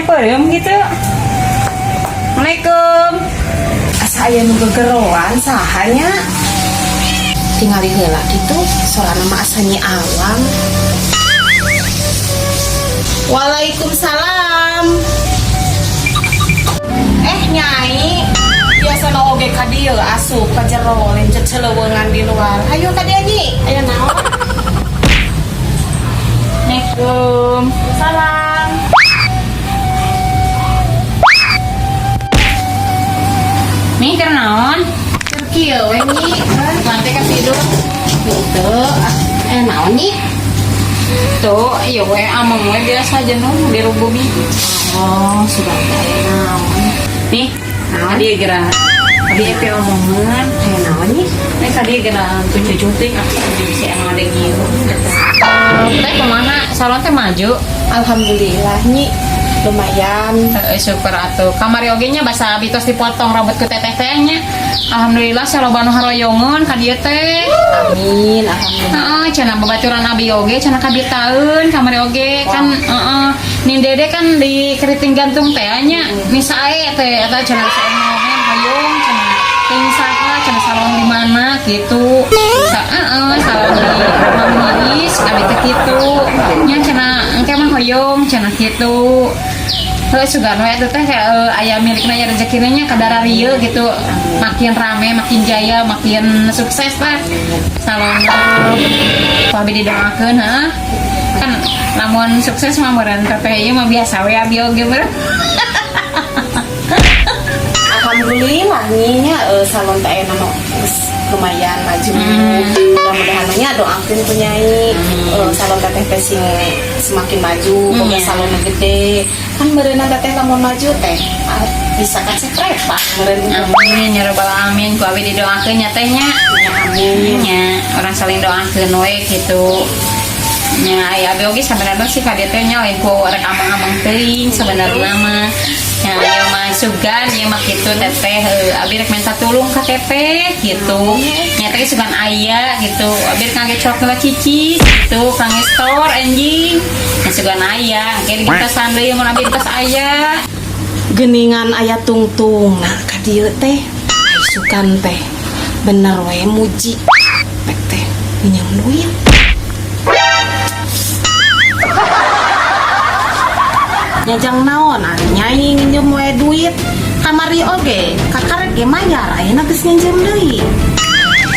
Nya peureum gitu. Assalamualaikum. Asa aya nu gegeroan, saha nya? Tingali heula kitu, sorana mah asa Nyi Awang. Waalaikumsalam. Eh, Nyai, biasa na oge ka dieu asup ka jero, lain ceceleuweungan di luar. Hayu ka dieu, Nyi. Aya naon? Assalamualaikum. Salam. Nih keur naon? Keur kieu we, Nyi. Nanti kan tidur. Gitu. Ah, eh, naon, Nyi? Tuh, iya we ameng we biasa aja nu dirubungi. Oh, sudah aya naon. Nih, tadi geura. Tadi epe omongan. Aya naon, Nyi? Nih tadi geura tujuh juting aku di bisa emang ada gitu. Teh kumaha? Salon teh maju. Alhamdulillah, Nyi. Lumayan. Syukur atuh. Kamari oge nya basa abi tos dipotong rambut ku teteh teh nya. Alhamdulillah saloba nu haroyongeun ka dieu teh. Amin, alhamdulillah. Heeh, cenah babaturan abi oge cenah kabitaeun kamari oge kan, heeh. Nin Dede kan di keriting gantung teh nya. Ni sae teh eta cenah bisa omongan hoyong cenah. Ting saha cenah, salon di mana gitu. Sa heeh, salon di rumah Iis abi teh kitu. Nya cenah engke mah hoyong cenah kitu. Heuh, sugan we atuh teh aya milikna ya, rezekina nya kadararieu gitu. Makin rame, makin jaya, makin sukses lah salonnya. Ku abi didoakeun, heuh. Kan lamun sukses mah meureun teteh ieu mah biasa we, abi oge meureun. Alhamdulillah, Nyi nya, salon teh ayeuna mah geus lumayan maju. Mudah-mudahan nya doakeun ku Nyai, salon teteh teh sing semakin maju, boga salon nu gede. Kan meureunna teteh lamun maju teh ah, bisa kacek repak meureun. Amin ya rabbal alamin, ku abi didoakeun nya, teh, nya. Ya, amin. Nya, orang saling doakeun we gitu. Nya aya abi oge sabenerna sih ka dieu teh nya lain ku rek amang-amang teuing sabenerna mah. Nya ieu mah sugan ieu mah kitu, teteh, heuh, abi rek minta tulung ka teteh gitu. Nya teh sugan aya gitu. Abi rek ngageclok heula cicis gitu, kangge store anjing. Nya sugan aya, engke digentosan deui mun abi tos aya. Geningan aya tungtung nah ka dieu teh, ai sugan teh bener we muji pek teh minjem duit. Nyajang naon ari Nyai nginjem we duit kamari oge kakarek ge mayar, ayeuna geus nginjem deui.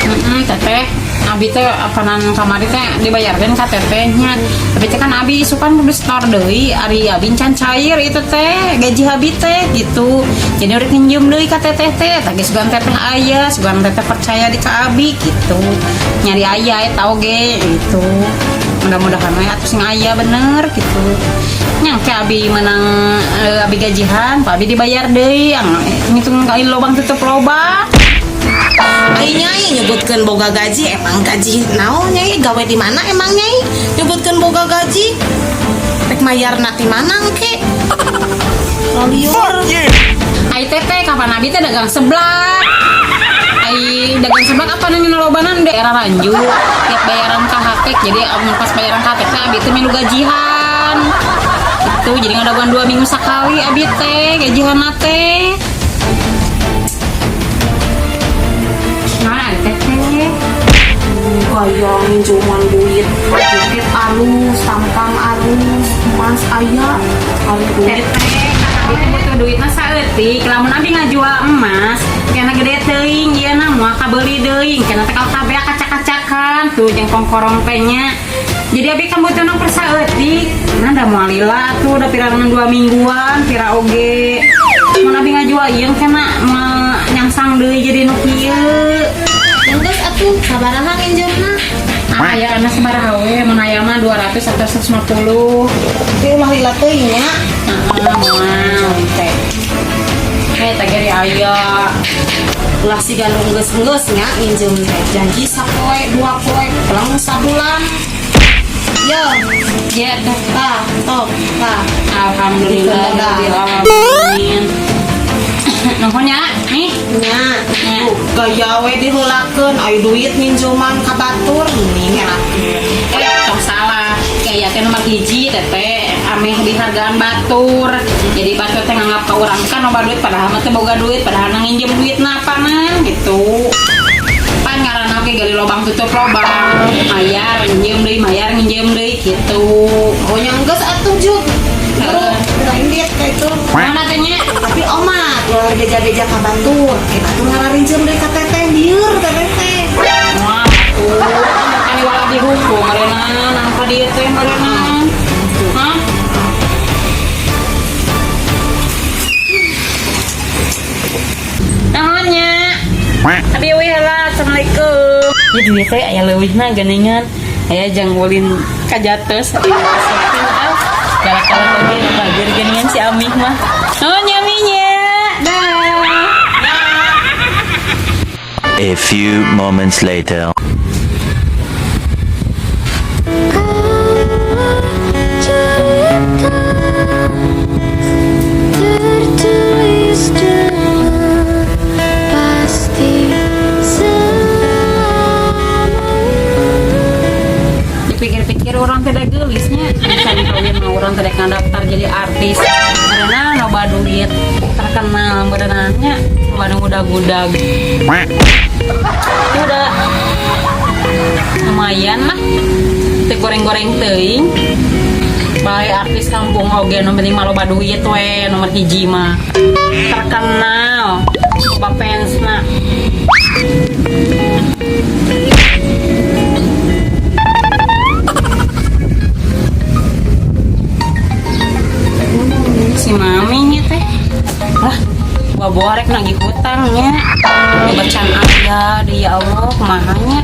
Heeh, teteh. Abi teh apanan kamari teh dibayarkeun ka teteh nya. Tapi teh kan abi isukan kudu setor deui, ari abi can cair itu teh gaji abi teh gitu. Jadi rek nginjem deui ka teteh teh, tah ge sugan teteh aya, sugan teteh percaya di ka abi gitu. Nyari aya eta oge gitu. Mudah-mudahan we atuh sing aya bener gitu. Nya ke abi menang, abi gajihan, ku abi dibayar deui, ang ngitung kali lobang tutup lobang. Ai Nyai nyebutkeun boga gaji, emang gaji naon Nyai? Gawe di mana emang Nyai nyebutkeun boga gaji? Rek mayar ti mana engke? Lalieur. Ai teteh, kapan abi teh dagang seblak. Ai dagang seblak apa nanya lobanan daerah Ranju. Tiap bayaran ka hatek, jadi amun pas bayaran ka hatek teh abi teh milu gajian. Itu jadi ngadaguan 2 minggu sekali abi teh gajian teh. Nah, ari teteh. Gaya nginjuman duit, jaket alus, tampang alus, emas aya, ari duit. Teteh, abi teh butuh duitna saeutik. Lamun abi ngajual emas, kena gede teuing ieu na moal kabeuli deui. Kena teh kabeh kacak-kacakan tuh jeung kongkorong teh nya. Jadi abi kan butuh nang saeutik. Nah, da moal lila tuh udah pira 2 mingguan, pira oge. Mun abi ngajual ieu kena moal nyangsang deui jadi nu kieu. Geus atuh, sabaraha nginjemna? Ah, aya ana sabaraha we, mun aya mah 200 atau 150. Tapi ulah lila teuing nya. Heeh, moal. Teh. Eh, teh geri aya. Ulah siga nu geus-geus nya nginjem teh. Janji sapoe, 2 poe, pulang sabulan. Yo, Ya, teh. Tah, top, tah. Alhamdulillah, rabbil alamin. Nuhun ya, nih. Nya, tuh, gaya we diheulakeun, ayo duit minjuman ka batur nih ngerakeun. Eh, tong salah. Kayak teh nomor hiji teteh. Ameh dihargaan batur. Jadi batur teh nganggap ka urang kan loba duit, padahal mah teu boga duit, padahal nginjem duit na apanan gitu. Pan ngaranna oge gali lobang tutup lobang, mayar nginjem deui, mayar nginjem deui gitu. Oh, nya geus atuh, Jug. Bro, udah indit kayak itu. Mana teh nya? Tapi omat, ulah geja-geja ka batur. Ke batur ngararinjem deui ka teteh, lieur teteh teh. Wah, tuh, kan wala dihukum meureunan nang ka dieu teh meureunan. Hah? Naon nya? Abi euy heula, assalamualaikum. Ya duit teh aya leuwihna geuningan. Aya jang ulin ka jates. Galak-galak oge bager geuningan si Amih mah. Naon nya Mi nya? Dah. A few moments later. Cerita tertulis dengan pasti selama Dipikir-pikir urang tidak geulisnya, can kawin mah urang tidak daftar jadi artis karena loba duit, terkenal berenangnya, loba nu gudag-gudag. Ya udah lumayan lah, teu goreng-goreng teuing. Bae artis kampung oge, nu penting mah loba duit we. Nomor hiji mah terkenal, loba fansna. Si mami nya teh lah bawa rek nagih hutangnya, bacaan aya di, ya Allah, kumaha nya?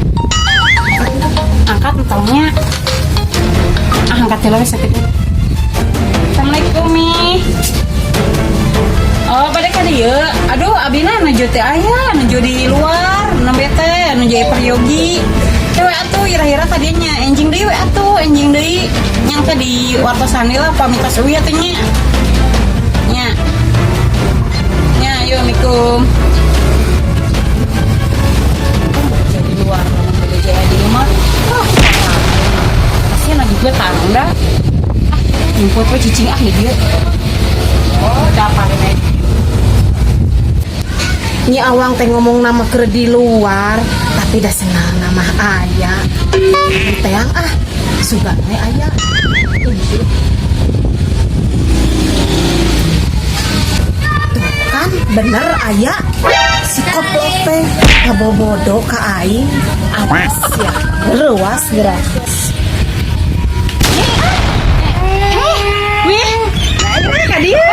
Angkat entongnya. Ah, angkat heula we sakit. Assalamualaikum, Mi. Oh, pada ka dieu. Aduh, abina nuju teh aya, nuju di luar, nembe teh nuju peryogi. Teh we atuh ira-ira tadinya enjing deui we atuh, enjing deui. Nyang teh di wartosan lah pamitas uy atuh nya. Nya. Nya, yuk, Assalamualaikum. Jadi luar, lamun beda di rumah. Wah, pasti lagi gue tangga. Ah, nyumput we cicing ah di dieu. Oh, dapat ini. Nyi Awang teh ngomong nama keur di luar, tapi dah senang nama aya. Teang ah, sugan we aya. Tuh kan bener aya. Si koplok teh ngabobodo ka aing. Awas ya, reuas geura. Wih, nah, ka dieu.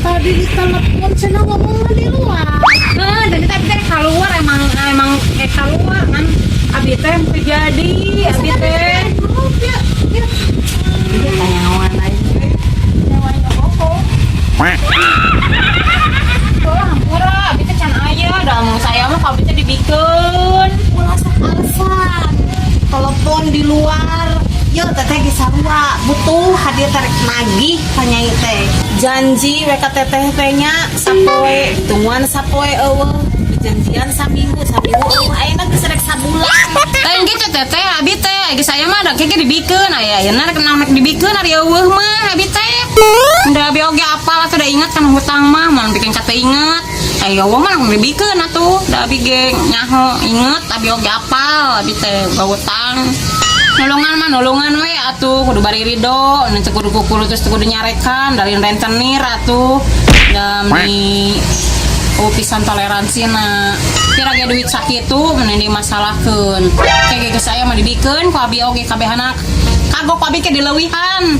Tadi di telepon cenah ngomongna di luar. Nah, dan tadi teh keluar, emang emang kayak keluar kan. Abi teh teu jadi, abi teh. Iya, tanyawan aja. Nyawan bobo. Oh, hampura, abi teh can aya, da mun saya mah abi teh dibikeun. Ulah sok alasan. Telepon di luar. Yo teteh ge sarua butuh hadir tarik nagih ka nyai teh. Janji we ka teteh teh nya sapoe, tungguan sapoe eueuh. Janjian saminggu, saminggu eueuh, ayeuna geus rek sabulan. Lain gitu teteh, abi teh geus saya mah da keke dibikeun aya ayeuna rek naon rek dibikeun ari eueuh mah abi teh. Da abi oge apal atuh, da inget kan hutang mah mun bikin kata inget. Aya eueuh mah langsung dibikeun atuh. Da abi ge nyaho inget, abi oge apal abi teh boga hutang. Nulungan mah nulungan we atuh, kudu bari ridho, nu teu kudu kukulu terus teu kudu nyarekan dari rentenir atuh. Da di oh pisan toleransi na kira ge duit sakitu mun dimasalahkeun. Kayak geus saya mah dibikeun ku abi oge kabehana, kagok ku abi ke dileuwihan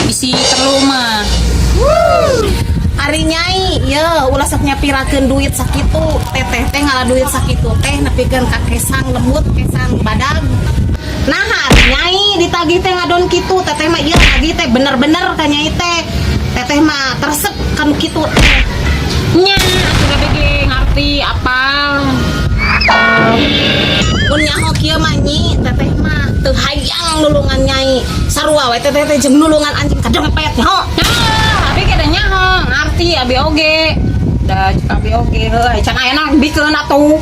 bisi perlu mah. Ari nyai, ye ulah sok nyapirakeun duit sakitu. Teteh teh ngala duit sakitu teh nepikeun ka kesang lembut, kesang badag. Nah, ari nyai ditagih teh ngadon kitu, teteh mah ieu nagih teh bener-bener ka nyai teh. Teteh mah teresep kan kitu teh. Nya atuh da ge ngarti apal. Mun nyaho kieu mah nyi, teteh mah teu hayang nulungan nyai. Sarua we teteh teh jeung nulungan anjing kadempet nyaho. Nah, abi ge da nyaho ngarti abi oge. Da cek abi oge heuh can aya bikeun atuh.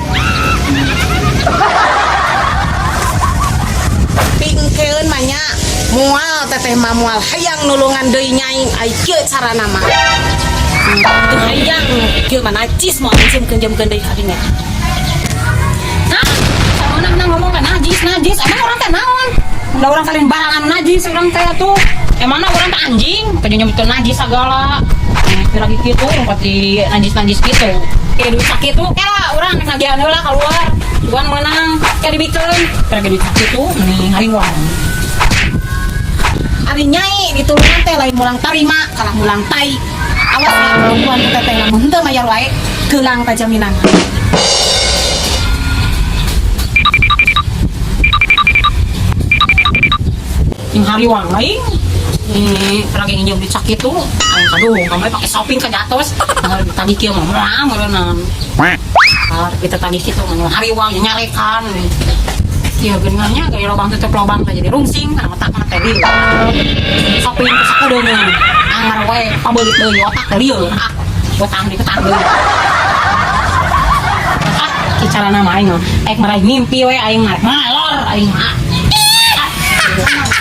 Pingkeun mah nya moal. Teteh mah moal hayang nulungan deui Nyai, ai kieu carana mah. Teu hayang kieu mah, najis, moal nginjemkeun deui ka dinya. Nah, sama nah ngomong kan najis, najis. Emang urang teh naon? Udah urang kalian barang anu najis urang teh tuh. Emangna urang teh anjing? Pengen nyebut najis segala. Lagi gitu, pasti najis-najis gitu. Kayak duit sakitu, kira urang nagihan heula keluar. Cuman menang, kayak dibikeun. Kira duit sakitu, mending hariwang. Ari Nyai ditulungan teh lain mulang tarima, kalah mulang tai. Awas ya perempuan ku Teteh, lamun henteu mayar wae keulang jaminan. Yang hariwang lain. Ini lagi nginjem duit sakitu, aing aduh, kamu pakai shopping ke jatos. Tadi kieu mah moal meureunna. Kalau kita tadi kitu mah hariwang nyarekan. Iya genangnya gaya lubang tutup lubang teh jadi rungsing karena otak mah teh lieur. Shopping ke sakudeungeun. Angar we pabeulit deui otak teh lieur. Ah, utang di ketang deui. Ah, ki carana mah aing mah. Aing meraih mimpi we aing mah. Malor aing mah. Ah.